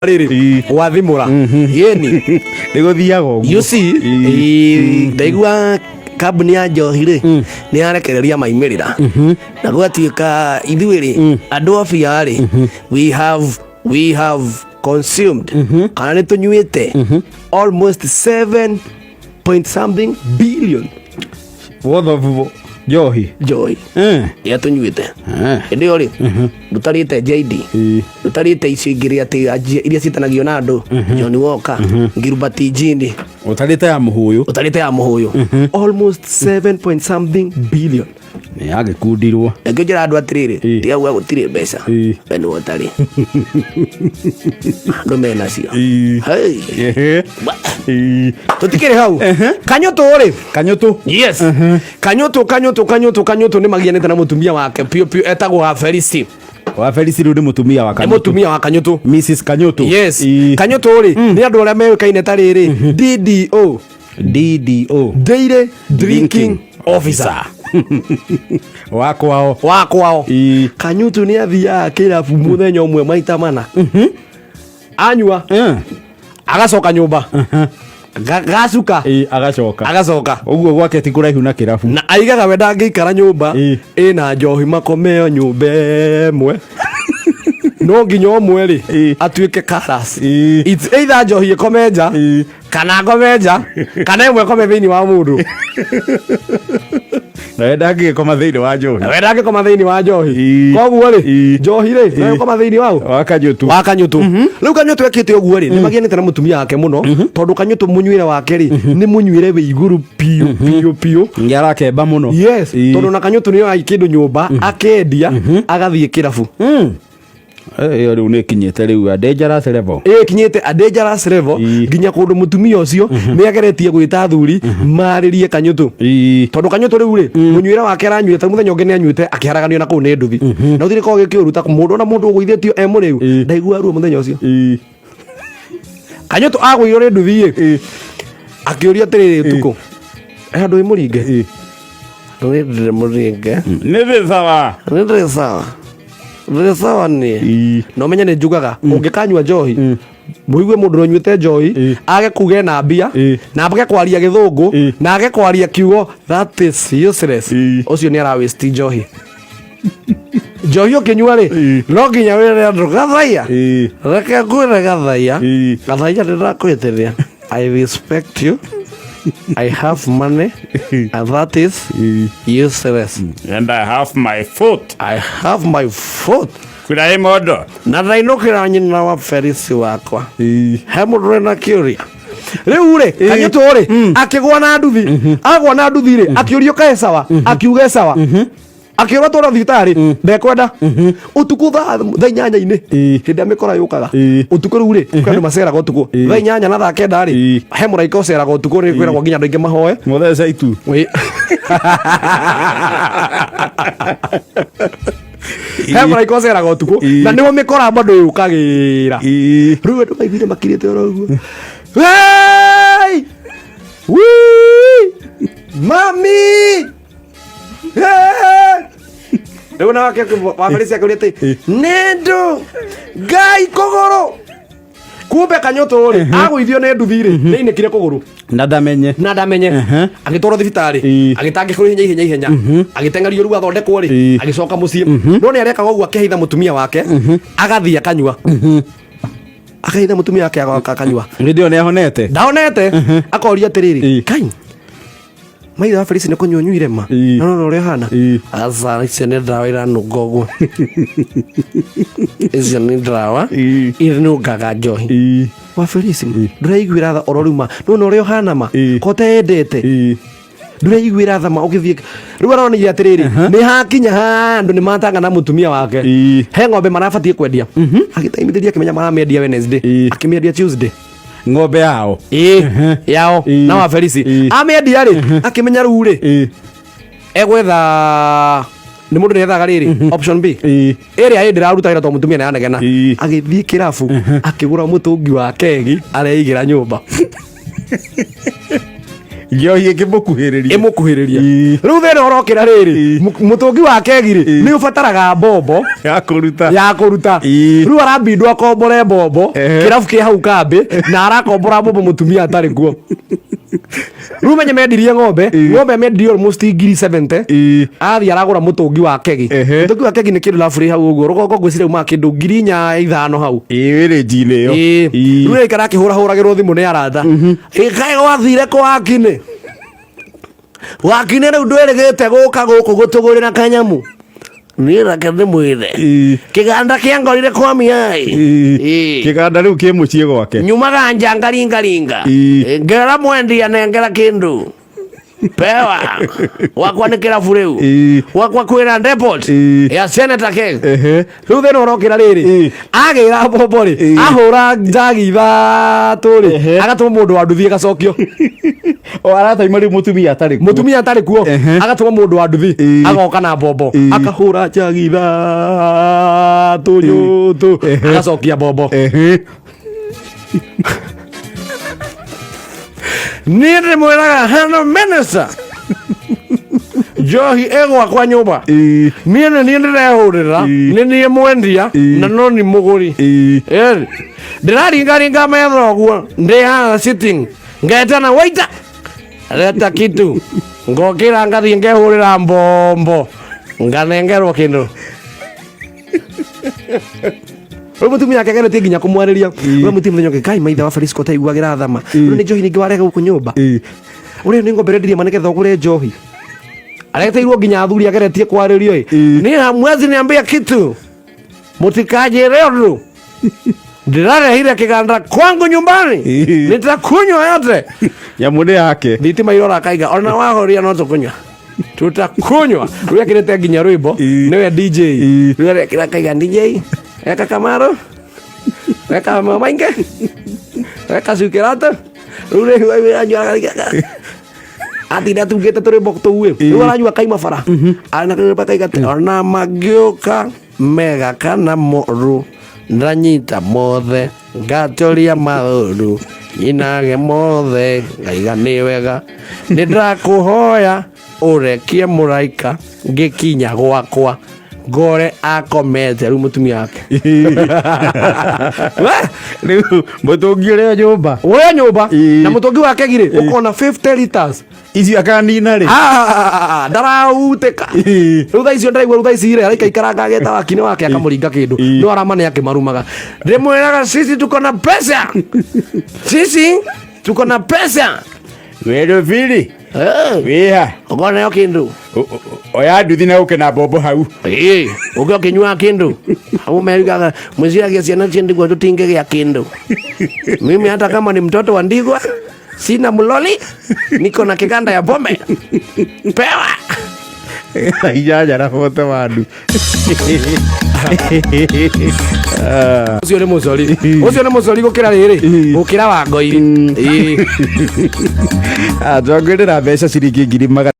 Rĩrĩ gwathimũra yeni. Nĩ gũthiaga ũguo. You see, ndaigua kambuni ya njohi rĩ nĩ yarekereria maimĩrĩra na gwatuĩka ithuĩ rĩ andũ obia rĩ we have consumed kana nĩ tũnyuĩte almost 7 point something billion. Worth of njohi. Njohi ĩrĩa tũnyuĩte. Hĩndĩ ĩyo rĩ ndũtarĩte JD, ndũtarĩte icio ingĩ rĩ atĩ iria ciĩtanagio na andũ Johnny Walker, Gilbert Gin. Ũtarĩte ya mũhũyũ. Ũtarĩte ya mũhũyũ, almost 7 point something billion. Nĩ yagĩkundirwo. Nakĩo njĩra andũ atĩrĩrĩ, tiga kuga gũtirĩ mbeca. We nĩwe ũtarĩ, andũ menacio. Hey. Tũtikĩrĩ hau kanyũtũ rĩ. Kanyũtũ. Yes, kanyũtũ, kanyũtũ, kanyũtũ, kanyũtũ nĩ magianĩte na mũtumia wake piũ piũ etagwo wa Felici. Wa Felici rĩu nĩ mũtumia wa Nĩ Kanyũtũ. Mũtumia wa kanyũtũ. Mrs Kanyũtũ. Yes. Kanyũtũ rĩ nĩ andũ arĩa meũkaine ta rĩrĩ DDO. DDO. Daily Drinking Officer. Wa kwao. Wa kwao. Kanyutu nĩ athiaga kĩrabu mũthenya ũmwe maita mana, anyua, agacoka nyũmba. Gacuka. Agacoka. Agacoka. Ũguo gwake ti kũraihu na kĩrabu. Na aigaga we ndangĩikara nyũmba ĩna njohi makomeo nyũmba ĩmwe, no nginya ũmwe rĩ atuĩke karas. It's either njohi ĩkome nja kana ngome nja kana ĩmwe ĩkome thĩinĩ wa mũndũ. Na we ndangĩgĩkoma thĩinĩ wa njohi. We ndangĩkoma thĩinĩ wa njohi. Koguo rĩ, njohi rĩ no ĩkoma thĩinĩ wa ũ? Wa Kanyũtũ. Wa kanyũtũ. Rĩu kanyũtũ ekĩte ũguo rĩ, nĩ magianĩte na mũtumia wake mũno, tondũ kanyũtũ mũnyuĩre wake rĩ nĩ mũnyuĩre wĩ igũrũ piũ piũ piũ. Nĩ arakemba mũno. Yes. Tondũ na kanyũtũ nĩ oya kĩndũ nyũmba akendia agathiĩ kĩrabu. Ĩyo rĩu nĩ ĩkinyĩte rĩu a dangerous level. Ĩkinyĩte a dangerous level. Nginya kũndũ mũtumia ũcio nĩ ageretie gwĩta athuri marĩrie kanyũtũ, tondũ kanyũtũ rĩu rĩ mũnyuĩre wake aranyuĩte ta mũthenya ũngĩ nĩ anyuĩte akĩharaganio na kũu nĩ nduthi na ũthire korwo gĩkĩũru ta mũndũ ona mũndũ ũgũithĩtio e mũrĩu ndaigua ruo mũthenya ũcio. Kanyũtũ agũirwo nĩ nduthi ĩ akĩũria atĩrĩrĩ, ũtukũ he andũ ĩ mũringe? Nĩ ndĩrĩ mũringe. Nĩ thĩ sawa. Nĩ ndĩrĩ sawa, ndĩrĩ sawa niĩ. Na ũmenye nĩ njugaga ũngĩkanyua njohi mũigue mũndũ ũnyuĩte njohi age kuga ena mbia na age kwaria gĩthũngũ na age kwaria kiugo "That is useless", ũcio nĩ ara waste njohi. Njohi ũkĩnyua rĩ no nginya wĩre andũ gathaiya. Reke ngwĩre gathaiya. Gathaiya, ndĩrakwĩtĩria, I respect you, I have money and that is useless. And I have my foot. I have my foot. Kwĩra ĩ mondo. Na ndainũkĩra nyina wa Felisi wakwa. He mũndũ wĩna kĩũria? Rĩu rĩ kanyũtũ rĩ akĩgwa na nduthi, agwa na nduthi rĩ akĩũrio kae sawa, akiuga e sawa, akĩũrwo twarwo thibitarĩ ndekwenda ũtukũ thaa 8-inĩ hĩndĩ ĩrĩa mĩkora yũkaga ũtukũ. Rĩu rĩ kwĩ andũ maceraga ũtukũ thaa 8 na thaa 9 rĩ. He mũraika ũceraga ũtukũ rĩ, kwĩragwo nginya andũ aingĩ mahoe. Mũthee itu. He mũraika ũceraga ũtukũ na nĩho mĩkora bado yũkagĩra. Rĩu andũ maiguire makirĩte oro ũguo. Hey! Wii! Mami! Hey! Rĩu na wake wa Felisi akĩũria atĩ nĩ ndũ ngai kũgũrũ kumbe kanyũtũ rĩ agũithio nĩ nduthi rĩ nĩ inĩkire kũgũrũ. Na ndamenye. Na ndamenye. Agĩtwarwo thibitarĩ. Agĩtangĩkwo ihenya ihenya ihenya, agĩteng'erio rĩu athondekwo rĩ agĩcoka mũciĩ, no nĩ arekaga ũguo akĩhitha mũtumia wake, agathiĩ akanyua, akahitha mũtumia wake agoka akanyua. Hĩndĩ ĩyo nĩ ahonete. Ndaonete akoria atĩrĩrĩ, kai maithe wa Felisi nĩ kũnyua nyuire ma? Na nona ũrĩa hana. Aca, icio nĩ ndawa iranunga ũguo, icio nĩ ndawa inungaga njohi. Wa Felisi, ndũreiguĩra tha oro rĩu ma? Nona ũrĩa ũhana ma? Ko teyendete? Ndũreiguĩra tha ma ũgĩthiĩ rĩu? Aronire atĩrĩrĩ, nĩ hakinya handũ nĩ matanga na mũtumia wake. He ng'ombe marabatiĩ kwendia, agĩtaimithĩria akĩmenya maramĩendia Wednesday, akĩmĩendia Tuesday. Ng'ombe yao. Ĩĩ, yao. Na wa Felisi amĩendia rĩ akĩmenya rĩu rĩ egwetha nĩ mũndũ nĩethaga rĩrĩ option B ĩrĩa ĩ ndĩraruta wĩra tondũ mũtumia nĩaranegena. Agĩthiĩ kĩrabu akĩgũra mũtũngi wa kegi areigĩra nyũmba. Njohi ĩkĩmũkuhĩrĩria. Ĩmũkuhĩrĩria. Rĩu thĩna ũrokĩra rĩrĩ, mũtũngi wa kegi rĩ, nĩ ũbataraga mbombo ya kũruta. Ya kũruta. Rĩu arambindwo akombore mbombo. Kĩrabu kĩ hau kambĩ na arakombora mbombo mũtumia atarĩ kuo. Rĩu menye mendirie ng'ombe. Ng'ombe mendirie almost 70,000. Athiĩ aragũra mũtũngi wa kegi. Mũtũngi wa kegi nĩ kĩndũ labũrĩ hau ũguo rũgongo, ngwĩciria umaga kĩndũ 4,000 5,000 hau. Ĩĩ, wĩrĩnji-inĩ ĩyo. Rĩu aikara akĩhũrahũragĩrwo thimũ nĩ arata, ĩkaĩ gwathire kũ wakinĩ wakinĩ, rĩu ndwĩrĩgĩte gũka gũkũ gũtũgũrĩra kanyamu, niĩ reke ndĩmwĩre. Kĩganda kĩa ngorire kwa miai. Kĩganda rĩu kĩ mũciĩ gwake. Nyumaga nja ngaringaringa. Ngera mwendia nengera kĩndũ pewa gwakwa nĩ kĩrabu rĩu. Gwakwa kwĩna depot ya Senator Keg. Rĩu thĩna ũrokĩra rĩrĩ, agĩra mbombo rĩ, ahũra njagi 3 rĩ, agatũma mũndũ wa nduthi ĩgacokio. O arataima rĩu mũtumia atarĩ kuo. Mũtumia atarĩ kuo. Agatũma mũndũ wa nduthi. Agoka na mbombo. Akahũra njagi 3 nyũtũ, agacokia mbombo. Niĩ ndĩmwĩraga hano minister, njohi ĩgwakwa nyũmba. Niĩ nĩ niĩ ndĩrehũrĩra. Nĩ niĩ mwendia na no ni mũgũri. Ĩĩ. Ndĩraringaringa metha ũguo ndĩ haha sitting, ngetana waiter, leta kitu, ngokĩra ngathiĩ ngehũrĩra mbombo, nganengerwo kĩndũ. Rĩu mũtumia ake ageretie nginya kũmwarĩria we mũtumia mũthenya ũngĩ, kai maithe wa Felisco taiguagĩra thama. Rĩu nĩ njohi ningĩ warehe gũkũ nyũmba, ũrĩa nĩ ng'ombe rendirie ma nĩgetha ũgũre njohi. Areteirwo nginya athuri ageretie kwarĩrio ĩ, niĩ hamwezi niambia kitu, mũtikanjĩre ũndũ, ndĩrarehire kĩganda kwangu nyumbani. Nitakunywa yote. Nyamũ nĩ yake. Thitima irora akaiga ona wahoria no tũkũnywa, tutakunywa. Rĩu ekĩrĩte nginya rwĩmbo. Nĩwe DJ. Rĩu arekĩra akaiga, DJ eka kamaro, eka mamainge, eka cukirato. Rĩu rĩu anyua atinda tungĩte tũrwĩmbo tũu ĩ, rĩu aranyua kaima bara ana karwĩmbo akaiga atĩ, ona mangĩũka mega kana moru, ndanyita mothe, ngatũria maũru nyinage mothe, ngaiga nĩ wega, nĩ ndakũhoya ũrekie mũraika ngĩkinya gwakwa ngore akomete. Rĩu mũtumia wake. We, Rĩu mũtũngi ũrĩa nyũmba. Ũrĩa nyũmba. Na mũtũngi wa kegi rĩ, ũkona 50 liters. Icio akanina rĩ. Ah, ndarautĩka. Rĩu thaa icio ndĩraigua, rĩu thaa ici rĩ, araikaikaranga ageta wakini wake akamũringa kĩndũ. No aramane akĩmarumaga, ndĩmwĩraga sisi tuko na pesa, sisi tuko na pesa. Werũ Eh, wĩha. Ũkorwo nayo kĩndũ. Oya nduthi na ũke na mbombo hau. Ĩĩ, ũke ũkĩnyuaga kĩndũ hau, merugaga mwĩciragia ciana cia ndigwa tũtingĩgĩa kĩndũ. Mimi hata kama ni mtoto wa ndigwa, sina mloli, niko na kiganda ya pombe pewa. 8 na 41. Ũcio nĩ mũcori, ũcio nĩ mũcori gũkĩra rĩrĩ, gũkĩra wa ngoiri. Ĩĩ. Twangwĩrĩra mbeca ciringi 100,000.